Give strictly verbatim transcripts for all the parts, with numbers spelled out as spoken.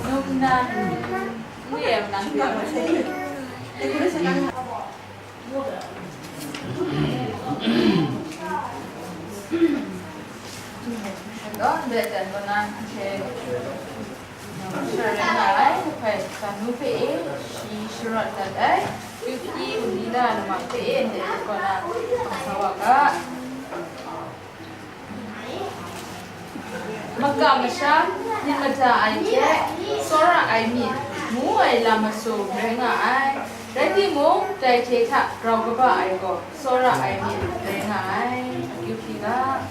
Num na, num na, num na. Alo, ndai jan gaw na, hpe, share nga ai, hpai, Sanu hpe e, shi sharawt dat ai, Yu Hpyi, Wunila lamang hpe e, ndai jan gaw na, sa wa ga. Maka masha, myit mada ai hte, tsawra ai myit, ngu ai lam masu rai nga ai. Rai timung, dai hte hta grau kaba ai gaw, tsawra ai myit rai nga ai. Akyu hpyi ga.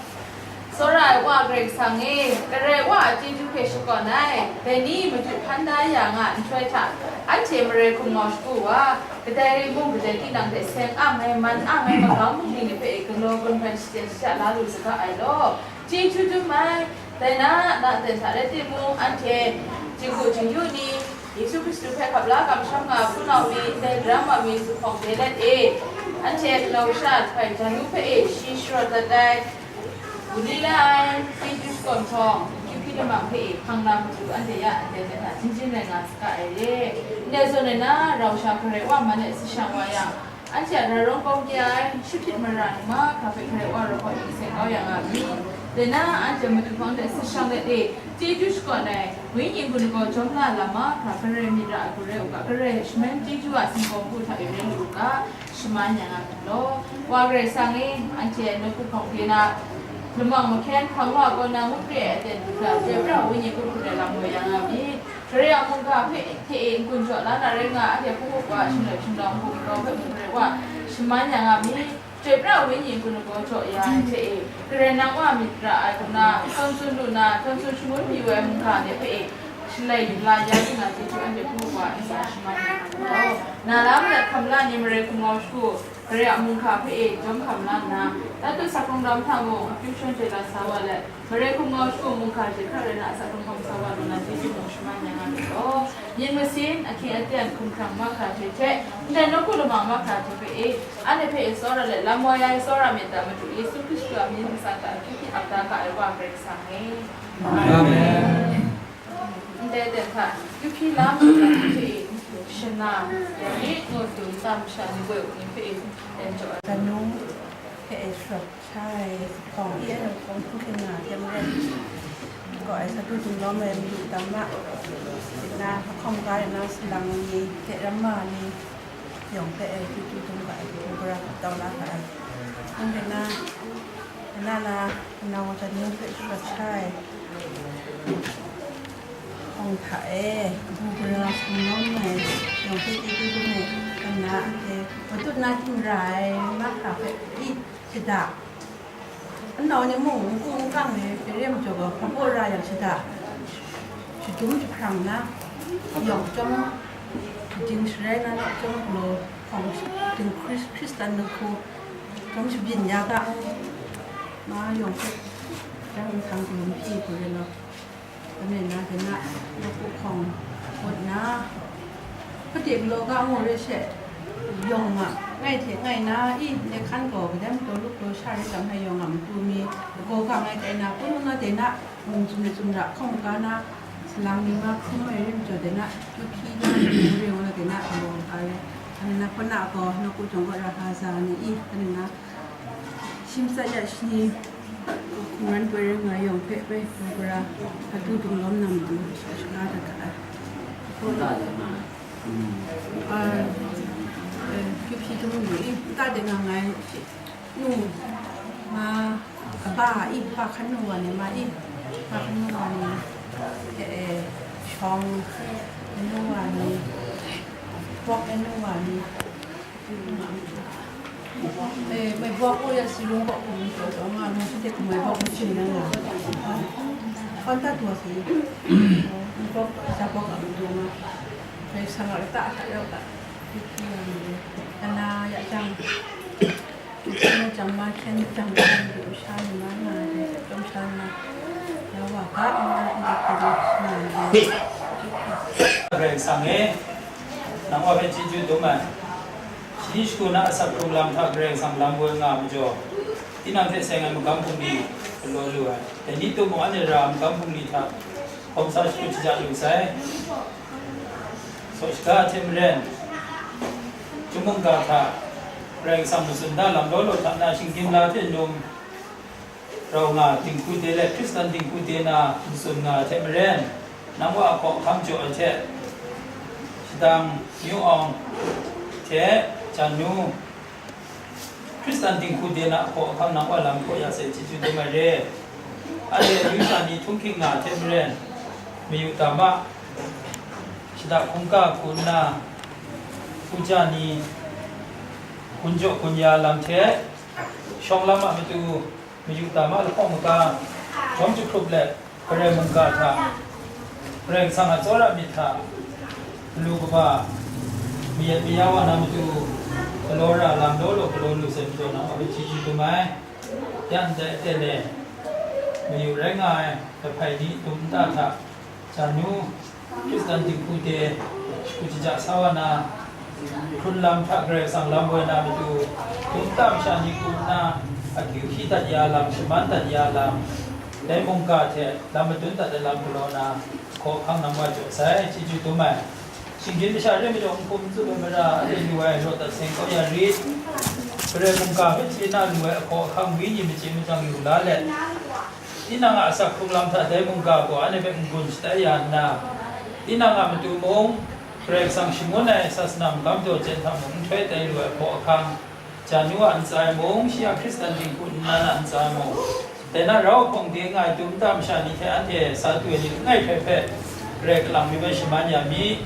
Tsawra ai Wa Karai Kasang e, Karai Wa a chyeju hpe shakawn ai, dai ni madu hpan da ya nga nhtoi hta, anhte marai hkum ngau shagu wa, kadai rai mung kadai tinang hte seng ang ai, man ang ai, magam bungli ni hpe galaw gun hpan shaten shaja la lu saga ai law, chyeju dum ai. Dai na, na ten hta rai timung, anhte Jinghku Jingyu ni, Yesu Hkristu hpe hkap la kamsham nga hpunau mi, ndai daram wa mi zuphpawng de let e, anhte Galaw Kasha hpai Janu hpe e shi sharawt dat ai, Wunila ai, Petru shakawn hpawng, Kyipi lamang hpe e hpang na matu anhte ya, ndai ten hta jin jin rai nga saga ai re. Ndai zawn e na, rau sha Karai Wa man e si shang wa yang, anhte a ra rawng kawng kya ai, shahpyit mara ni mahkra hpe Karai Wa rawt kau seng kau ya nga mi? Dai na, anhte madu hpang de si shang let e, chyeju shakawn ai, Wenyi n-gun lagaw jawm la lam mahkra, Karai myit ra ai hku rai u ga, Karai shaman chyeju a singkawng hku hta e rai lu u ga, shaman ya nga myit law. Wa Karai Kasang e, anhte nawku hpawng de na, lamang mahkyen hpang wa kaw na ngut re ai aten du hkra, chyoi pra ai Wenyi hku hkrit ai lam woi ya nga myit. Karai a mungga hpe hte e n-gun jaw la na rai nga, anhte hpung hkuk wa, shinglawt shinglawng hku grau hpe mung rai wa, shaman ya nga myit. Chyoi pra ai Wenyi n-gun lagaw jaw ya ai hte e, Karai nang Wa myit ra ai hku na, htawn tsun lu na, htawn tsun shangun pyi wa ai mungga de hpe e, shalai yu la ya lu na, chyeju anhte hpung hkuk wa, n-sa shaman ya nga myit law. Na la madat hkam la ni marai hkum ngau shagu, Karai a mungga hpe e jawm hkam la nna, Tatu Sak Hkrung Dam hta mung akyu shawn chye la sa wa let, marai hkum ngau shagu mungga hte hkra rai na, asak hkrung hkam sa wa lu na, chyeju mung shaman ya nga myit law. Myit masin, ahkying aten, hkumhkrang mahkra hte hte, ndai nawku lamang mahkra hte hpe e, anhte hpe e tsawra let, lam wa ya ai tsawra myit ta, Madu Yesu Hkristu a mying matsan hta ahkyu hpyi ap da ga ai Wa Karai Kasang e. Amen. Ndai ten hta, Kyipi lam hte e, shana, ya rit ngut lu nta masha ni woi u ni hpe e, len jaw ai. Tanu hpe e sharawt sha ai, hpawng i ai, hpawng hpung hkring nga hte maren, gaw ai sa du dum lawm ai madu tam ma, nna, lahkawng ga rai na, salang ni, hte ramma ni, yawng hpe e, chyeju dum ga ai, hpung gara tau la ga ai. Hpung hte na, na na, nau wa tanu hpe sharawt sha ai. Hpawng hta e, kabu gara shanglawm ai, yawng hpe chyeju dum ai, nna, anhte matut na htingra ai, mahkra hpe i shada, anau ni mung n-gu n-gang ai, dare majaw gaw, hpabaw ra yang shada, shadum jahprang na, yawng chyawm, shading sharai na, yawng chyawm galaw, hpawng shading Hkris-, Hkristan dinghku, chyawm shabyin ya ga, ma yawng hpe, jang nhtang galum hpyi hku rai law. Amen na, hte na, nawku hpawng ngut na, hpade galaw ga ngu re she, yawng a, ngai hte ngai na, i, nde hkan gaw, kadai mung taw lup taw sha rai tam hpe yawng a matu mi, lagaw ga ngai tai na, hpung na de na, mung sumre sumra hkawng ga na, salang ni ma hkrum ai rim jaw de na, Kyipi na, mung re ngu na de na, galaw ga re, amen na, hpawt na gaw, nawku jawng gaw ra hka za ni i, amen na, Shi matsat ya shi ni, hkungran poi rai nga yawng hpe bai hkra gara, adu dum lawm na matu, shaga dat ga ai. Ah, eh, Kyipi htum lu i, nta de nga ngai, nu, ma, kaba i, ba hkan nu wa ni ma i, ba hkan nu wa ni, eh, eh, shawng, nu wa ni, bawk nu wa ni, Eh, mai bawk u ya, si rung bawk u, taw taw nga, ngu shi de, mai bawk u, shi nang nga. Hpan ta taw si. Bawk, sa bawk a, taw nga. Mai sa nga, ta, ta, ta, ta. Ana, ya jang. Ana jang ma, ken jang, jang, du sha ni ma, nga, de, jang sha na. Ya wa ka, nga, nga, nga, nga. Karai Kasang e, nang wa hpe chyeju dum ai. Shani shagu na asak hkrung lam hta Karai Kasang lam woi nga majaw, tinang hte seng ai magam hpung ni, Galaw lu ai. Dai ni tum mung anhte ra ai magam bungli hta hkawm sa shakut shaja lu sai. Saw shaga hte maren, chyum mungga hta Karai Kasang matsun da lam law law hta na, shinggyim la hte num rau nga, dinghku de let Hkristan dinghku de na matsun nga ai hte maren, nang wa a hkaw ahkang jaw ai hte, shadang, myu awng hte, jan nu, Hkristan dinghku de na a hkaw ahkang nang wa lam hkaw ya sai, chyeju dum ai re. Anhte amyu sha ni htunghking nga ai hte maren, mayu tam a, shada hkungga hku nna, puja ni gun jaw gun ya lam hte, shawng lam a matu mayu tam a lahkawng maga, jawm jahkrup let, Karai mungga hta, Karai Kasang a tsawra myit hta, galu kaba, mayat maya wa na matu, galaw ra lam law law galaw lu sai majaw, nang a hpe chyeju dum ai. Ya ndai aten e, mayu rai nga ai, jahpai ni tum nta hta, jan nu, Hkristan dinghku de, shakut shaja sa wa na, hkrun lam hta Karai Kasang lam woi na matu, tum nta masha ni hku nna, akyu hkyi dat ya lam, shaman dat ya lam, dai mungga hte lam madun dat ai lam galaw na, hkaw ahkang nang wa jaw sai, chyeju dum ai. Shinggyim masha re majaw, n hkum n tsup ai mara, anhte lu ai raw dat seng kau ya rit. Karai mungga hpe chye na lu ai ahkaw ahkang, wenyi machye machyang lu la let, tinang a asak hkrung lam hta dai mungga gaw anhte hpe n-gun shatai ya nna, tinang a matu mung, Karai Kasang shangun ai sasana magam daw jen hta mung nhtoi tai lu ai hkaw ahkang, jan nu a ntsa e mung, shi a Hkristan dinghku nnan a ntsa e mung, dai na rau hpawng de nga ai tum nta masha ni hte anhte sa tu ai ni langai hkrai hpe, Karai kalang mi bai shaman ya mi.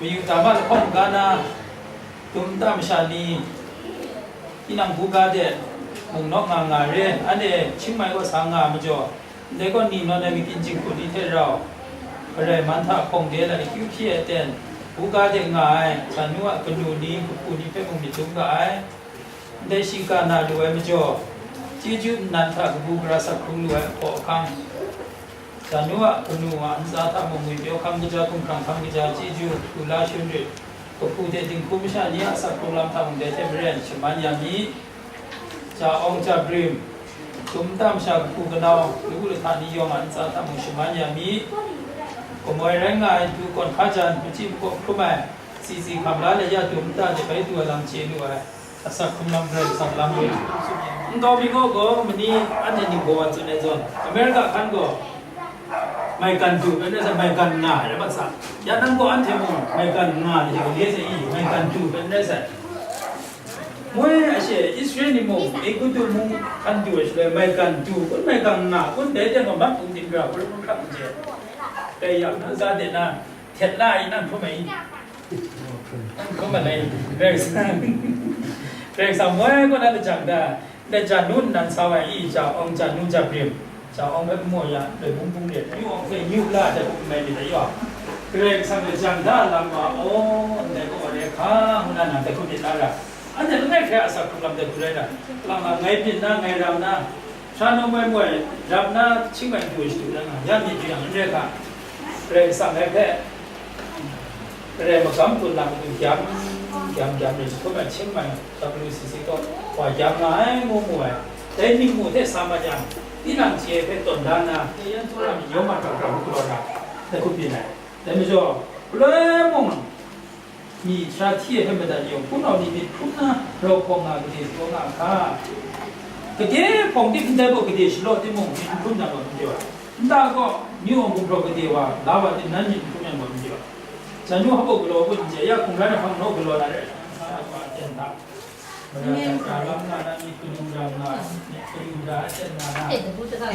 Mayu tam a lahkawng ga na, tum nta masha ni, tinang buga de mung nawk nga nga re, anhte chingmai kaw sa nga ai majaw, ndai kaw ni nawn ai makyin jinghku ni hte rau, Karai man hta hpawng de lai akyu hpyi ai aten, buga de nga ai, jan nu a kanu ni, kahpu ni hpe mung myit dum ga ai. Ndai shiga na lu ai majaw, chyeju nnan hta kabu gara sak hkrung lu ai ahkaw ahkang, jan nu a kanu a ntsa hta mung ngwipyaw hkam kaja, hkumhkrang hkam kaja, chyeju, lu la shun rit, kahpu hte dinghku masha ni a asak hkrung lam hta mung dai hte maren shaman ya mi. Ja awng ja brim, tum nta masha kahpu kanau, lu lahta ni yawng a ntsa hta mung shaman ya mi. Kamoi rai nga ai du kawn hkajan, machyi makaw hkrum ai, si si hkam la let ya tum nta de bai du ai lam chye lu ai. Asak hkrung lam Karai Kasang lam rai. Nkau mi gaw gaw mani anhte ning gaw wa tsun ai zawn, America hkan gaw maigan du pen rai sai, maigan nga ai mat sa. Ya nang gaw anhte mung maigan nga ni hte gale sai i, maigan du pen rai sai. Moi ashe Israel ni mung Egutu mung hkan du ai shaloi, maigan du kun, maigan nga kun, dai teng gaw mat kun, din gara hpung hkrap n chye. Dai yang na za de na, htet la i, nang hkrum ai i. Hkrum ai, Karai Kasang, Karai Kasang moi kaw na lajang da, ndai jan nu nnan sa wa i, ja awng, jan nu ja brim, ja awng hpe n maw ya, ndai bung bung re, nyu awng hpe nyu la, dai bung mai myit dai yaw. Karai Kasang lajang da lam wa, aw, ndai kaw wa re hkang, ngu na nang dai hku myit la ra. Anhte langai hkrai a asak hkrung lam dai hku rai na, lang lam ngai byin na, ngai ram na, Sha num moi moi, rap na, chingmai du shadu na nga, ya myit yang n rai hka. Karai Kasang ai hpe, Karai magam gun lam du gyam, gyam, gyam rai jahtum ai chingmai, W C C kaw, wa gyam nga ai, ngu mu ai. Dai myit mu hte sa mat yang, tinang chye hpe tawn da nna, yan tsawra myit yawng mat hkra hkra hku galaw na, dai hku byin ai. Dai majaw, galoi mung, Myi sara hti ai hpe madat yawng, hpunau ni myit hkrum na, rau hpawng nga gade jaw nga a hka? Gade hpawng dik ndai gaw gade shalaw timung, myit n hkrum na gaw n jaw ai. Nta gaw, myu awng gumhpraw gade wa, la wa tim nan myit n hkrum yang gaw n jaw ai. Jan nu hpaw galaw kun n chye, ya hkungran ahkang naw galaw na rai. Sa wa ten hta. Mara hta lam nga na, myit kanu ram nga, myit kanu ra a ten nga na. 哎，这不知道。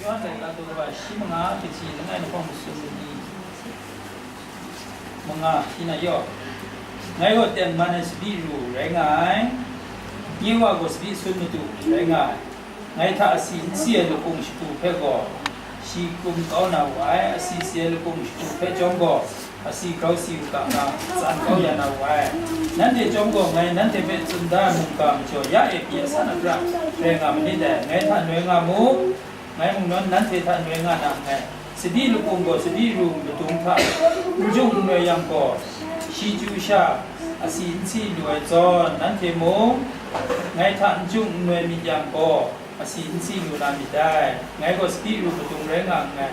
Yawhan laika daw kaba shi manga, kaji langai lahkawng masum ni manga hpyi na yaw. Ngai gaw tengman ai tsabyi ru rai nga ai, nye wa gaw tsabyi sun madu rai nga ai. Ngai hta asi n si ai lakung shadu hpe gaw, shi hkum kau na wa ai, asi si ai lakung shadu hpe chyawm gaw, asi grau si u ga nga, tsan kau ya na wu ai. Nanhte chyawm gaw ngai nanhte hpe tsun da ai mungga majaw ya e pyi asan apra rai nga manit dai, ngai hta noi nga mu, ngai mung nawn nanhte hta noi nga na nngai. Sadi lapung gaw sadi ru madung hta n jung n noi yang gaw, shi chyu sha, asi n si lu ai zawn, nanhte mung ngai hta n jung n noi myit yang gaw, asi n si lu na myit dai. Ngai gaw sadi ru madung rai nga nngai.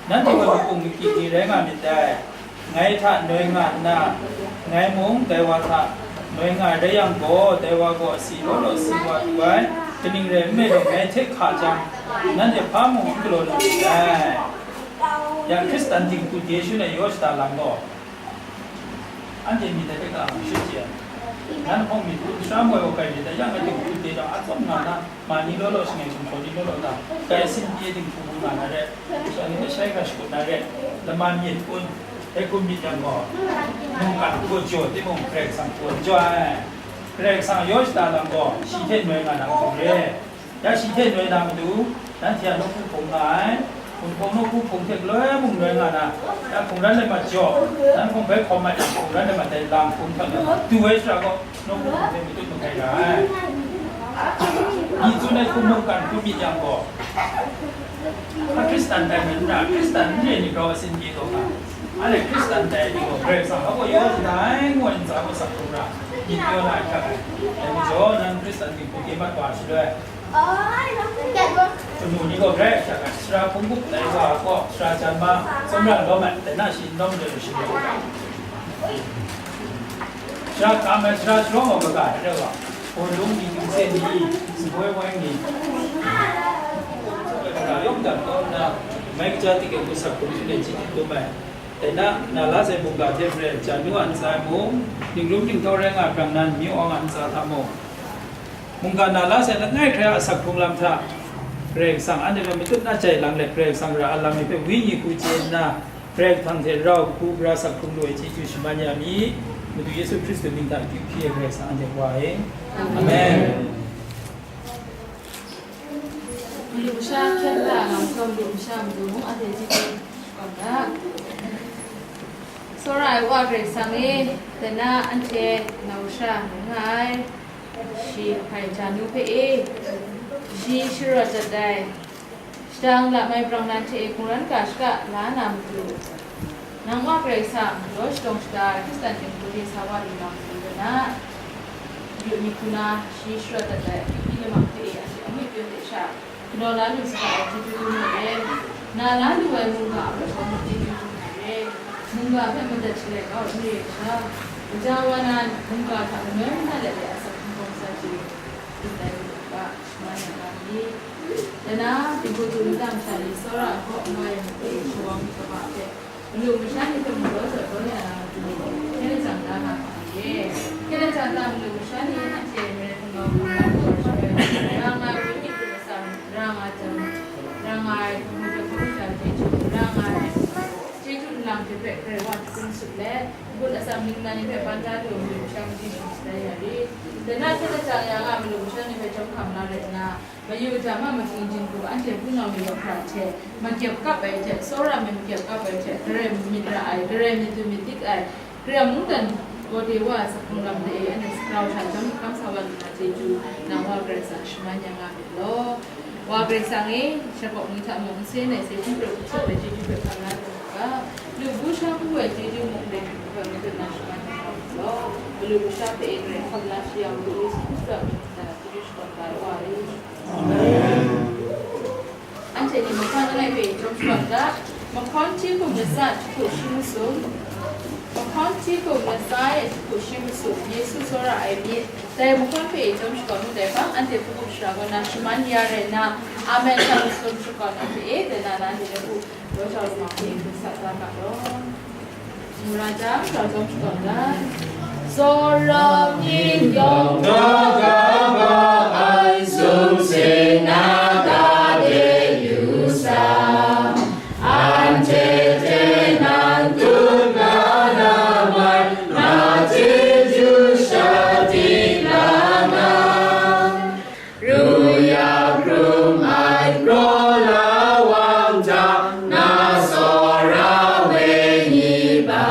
Nanhte gaw lapung makyi ni rai nga myit dai. Ngai hta noi nga nna, ngai mung dai wa hta noi nga ai rai yang gaw, dai wa gaw asi law law si wa lu ai, kaning rai nme law, ngai hte hka jang, nanhte hpa mung n galaw lu myit dai. Ya Hkristan dinghku de shun ai yaw shada lam gaw, anhte myit dai hpe ka hkam shut chye ai. Nan hpawng myit hpun, shara moi wa kai myit dai, yang a dinghku de jang a tsawm nga na, ma ni law law, shangai gumhpraw ni law law ta, kai sin pyi dinghku bu nga na rai, sha ni hpe shai hkra shakut na rai, laman myit hpun, dai hkum myit yang gaw, mungkan hku jaw timung, Karai Kasang hku jaw ai. Karai Kasang yaw shada lam gaw, shi hte noi nga na hku re. Ya shi hte noi na matu, nanhte a nawku hpung nga ai, hpung hpung nawku hpung hte galoi mung noi nga na, ya hkungran lama jaw, nan hpung bai hkawm ai hkungran lama dai lam hpung hta na, du ai shara gaw, nawku hpung hte matut mahkai ra ai. Ni tsun ai hkum mungkan hku myit yang gaw, a Hkristan tai mi n ra, Hkristan n re ni grau asin pyi taw nga, anhte Hkristan tai ni gaw, Karai Kasang a gaw yaw shada ai ngu ai ntsa gaw sak hkrum ra, myit yaw na ai hkrat ai. Dai majaw, nan Hkristan dinghku de mat wa shaloi, Kanu ni gaw grai sha ai, sara hpung gup tai wa gaw, sara jan ma, tsawmra lawm ai, dai na shi n lawm ai, shi lawm ai. Sara kam ai, sara sharawng ai kaga ai rai wa, hpaw lung ni, hpung se ni, sumhkoi wai ni, kaga yawng dan kau nna, mai kaja tik e, hku sak hkum shanhte chyeju dum ai. Dai na, na la sai mungga hte maren, janu a ntsa e mung, ninglum ningtau rai nga ai brang nan, amyu awng a ntsa hta mung, mungga na la sai langai hkrai a asak hkrung lam hta, Karai Kasang anhte hpe matut na jai lang let, Karai Kasang ra a lam ni hpe wenyi hku chye nna, Karai Kasang hte rau hku gara sak hkrung lu ai chyeju shaman ya mi, Madu Yesu Hkristu mying hta akyu hpyi ai Karai Kasang anhte Wa e. Amen. Madu masha hkyen hta lam hkawm lu masha matu mung anhte chyeju kawm da. Tsawra ai Wa Karai Kasang e, dai na anhte nau sha rai nga ai, shi hpai janu hpe e, shi sharawt dat ai, shadang lam ai brang nan hte e hkungran ga shaka la na matu, nang Wa Karai Kasang, galaw shadawng shada ai Hkristan dinghku de sa wa lu na matu, dai na, yu myit hku na, shi sharawt dat ai, akyu hpyi lamang hpe e, anhte amu pyaw hte sha, galaw la lu saga ai chyeju dum ai re, na la lu ai mungga a pawt gaw chyeju dum ai re, mungga hpe madat shalai kau n re ai sha, gaja wa na mungga hta manoi manat let ai asak hkungga sa chye, dum ai mungga, shaman ya nga myit. Dai na, dinghku du nta masha ni, tsawra ai hkaw n wa ai mung e, shawang myit kaba hpe, malu masha ni hpe mung daw jaw daw ya na matu, hkyen lajang da nga ma ai re. Hkyen lajang da malu masha ni, anhte maren hkungga hkungga hkungga shaloi, ra nga ai wenyi hpung atsam, ra nga ai jam, ra nga ai hpung hpung hkungga chyeju, ra nga ai chyeju nlang hte hpe Karai Wa hte hpung sut let, n-gun atsam ningnan ni hpe ban da lu ai malu masha ni chyeju shatai ya rit. Dai na, hkyen lajang ya nga ai malu masha ni hpe chyawm hkam la rai nna, mayu jam a mahkying jinghku anhte hpunau ni yawhpra hte, makyep kap ai hte, tsawra myit makyep kap ai hte, Karai myit ra ai, Karai myit du myit dik ai, Karai mungdan gaw de wa ai asak hkrung lam hte e, anhte sagrau sha chyawm hkam sa wa lu na chyeju, nang Wa Karai Kasang shaman ya nga myit law. Wa Karai Kasang e, shabawk ni hta mung n sen ai, se hpyi hpe hku tsaw ai chyeju hpe hkam la lu ga, lu bu sha bu ai chyeju mung, Karai Kasang hpe matut na shaman ya nga myit law. Malu masha hpe e, Karai hkam na shi ya Madu Yesu Hkristu a mying hta chyeju shakawn da ai Wa e. Amen. Anhte ni mahkawn langai hpe chyawm shakawn ga, mahkawn hti hkum latsa ai hku shi masum, mahkawn hti hkum latsa ai hku shi masum, Yesu tsawra ai myit, dai mahkawn hpe chyawm shakawn u dai hpang, anhte hpung up shara kaw na shaman ya rai nna, Amen hta masum shakawn ai hpe e, dai na na hte nawku daw jau lamang hpe hkrit sa da ga law. Mura jang, grau jawm shakawn ga. Tsawra myit yawng gaga ba ai sumsing na ga de yu sa, anhte hte nang tut na lam ai, na chyeju sha tikna na. Ru ya hkrum ai kraw lawang hta, na tsawra wenyi hpa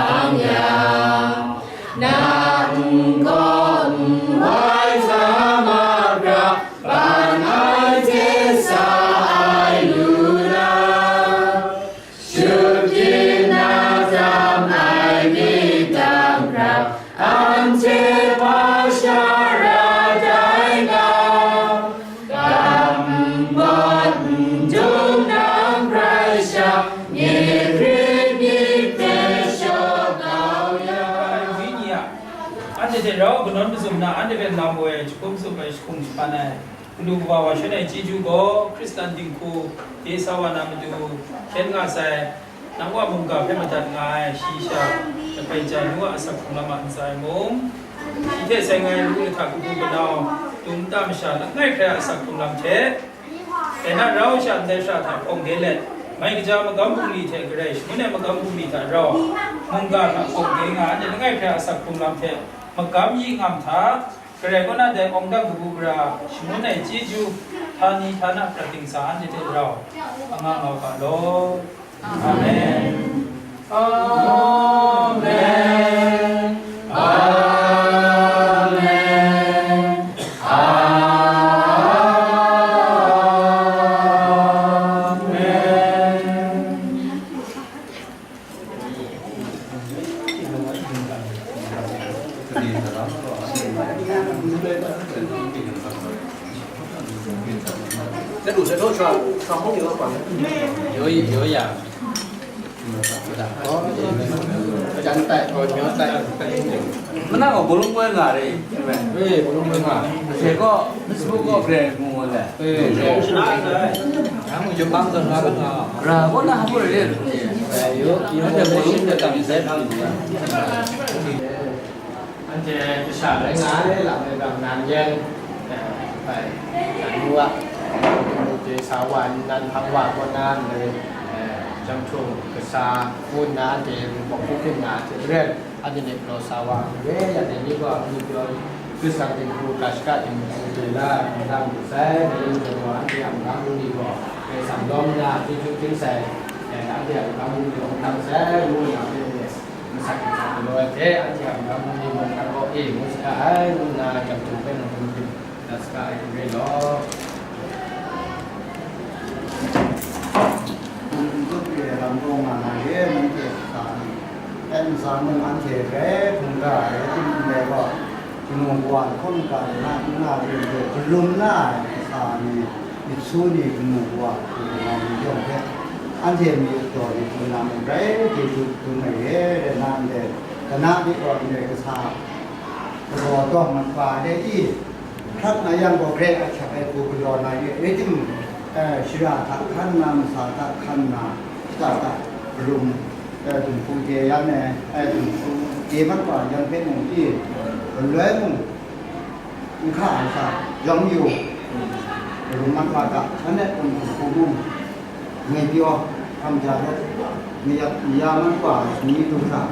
Na anhte hpe lam woi ai jahkum tsup ai jahkum jahpan ai, Kalu kaba wa shangun ai chyeju gaw, Hkristan dinghku de sa wa na matu hkyen nga sai, nang wa mungga hpe madat nga ai, shi sha, Kabai Jan ngu a asak hkrung lam a ntsa e mung, shi hte sai nga ai lawu lahta kabu kanau, dum nta masha langai hkrai a asak hkrung lam hte, dai na rau sha ndai shara hta hpawng de let, mai kaja magam bungli hte garai shangun ai magam bungli hta rau, mungga hta hpawng de nga, anhte langai hkrai a asak hkrung lam hte, magam yi ngam hta, Karai kaw na dai awng dang kabu gara shangun ai chyeju, htani htana prat dingsa anhte hte rau, anga nga u ga law. Amen. Amen. Amen. Amen. Mana ko bulung gue nga re. Eh, bulung gue nga. Saya ko Facebook ko kre ngu le. Eh, kamu jumpa ke nga. Ra ko na hamu re. Yo, yo, bulung gue kami saya. Anhte kasha rai nga ai, lam e bang nan yen, eh, bai, nan mu a, muk de sa wa, nan hpang wa kaw na, marin, eh, Janghtung kasa, ngu nna anhte, muk bawk hkrum hkrum nna, hte maren, anhte hpe galaw sa wa, re, ya de ni gaw, ni pyaw, Hkristan dinghku, ga shaka dinghku, de la, n dang lu sai, dai yin jaw gaw, anhte a magam bungli gaw, Karai Kasang lawm nna, chyeju hpring sai, eh, anhte a magam bungli gaw, n dang sai, ngu nna, hpe, Masak hkrit hkrit galaw ai hte, anhte a magam bungli mung nang kaw e ngu saga ai, ngu nna Janghtung hpe mung hkrum hkrum dat saga ai hku re law. N tut re ai lam gaw nga na re, nanhte a kasa ni, n sa mung anhte grai hkungga ai, rai timung dai gaw, kanu kawa lahkawng kaga na, n nga re, galum na ai kasa ni, myit su ni, kanu kawa, hku ngai ni yawng hpe, anhte mayu daw ni hku na mung rai chyeju dum ai re, rai na ndai, kana de gaw ndai kasa, kaba tawng mat wa ai i, hkrat na yang gaw, grai ahkyak ai hku galaw na ye, rai timung, eh, shara hta hkan nna, masa hta hkan nna, shata hta galum, eh, dinghku chye yan ai, eh, dinghku chye mat wa yan hpe mung i, galoi mung, N hka ai sha, yawng yu, rum mat wa ga, shanhte hkum hkum hkum hkum, ngwi pyaw, hkam ja let, mayat maya mat wa ai sumri du hkra,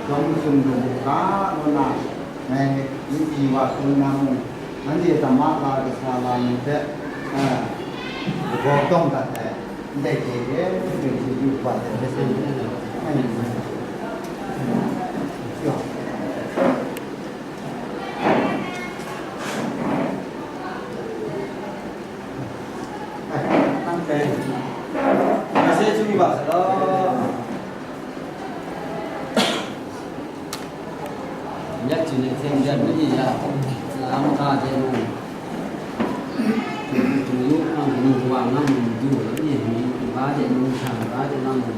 yawng masum du bu ga, ngu na, ngai myit wa hkrum na mung, nanhte damma la kasa la ni hpe, eh, lagaw dawng dat ai, ndai hte hte, hte hte yu wa ai, ai, yawng. Ai, anhte, mase chyu yu ga sa law. Nyak chyu ni hten jan na i ya, lam ka hte mung, chyu yu, ang kanu wa nang mung du, i mi, ba hte mung sha, ba hte nang mung.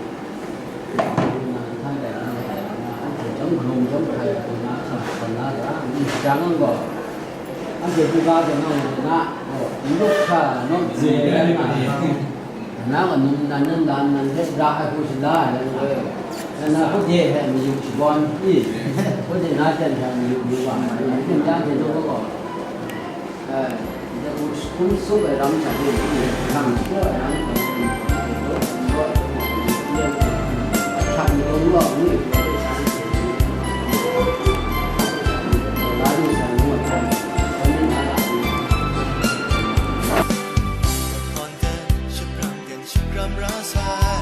Shakram ra sai,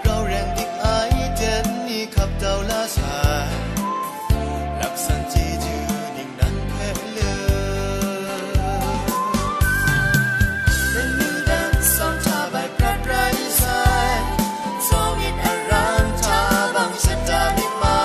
rau reng dik ai ten ni hkap tau la sai, laksan chyeju ning nan hpe le. Nnu dan sawng hta bai prat rai sai, tsawmyit aram hta bang shata myit ma.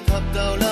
hkap dau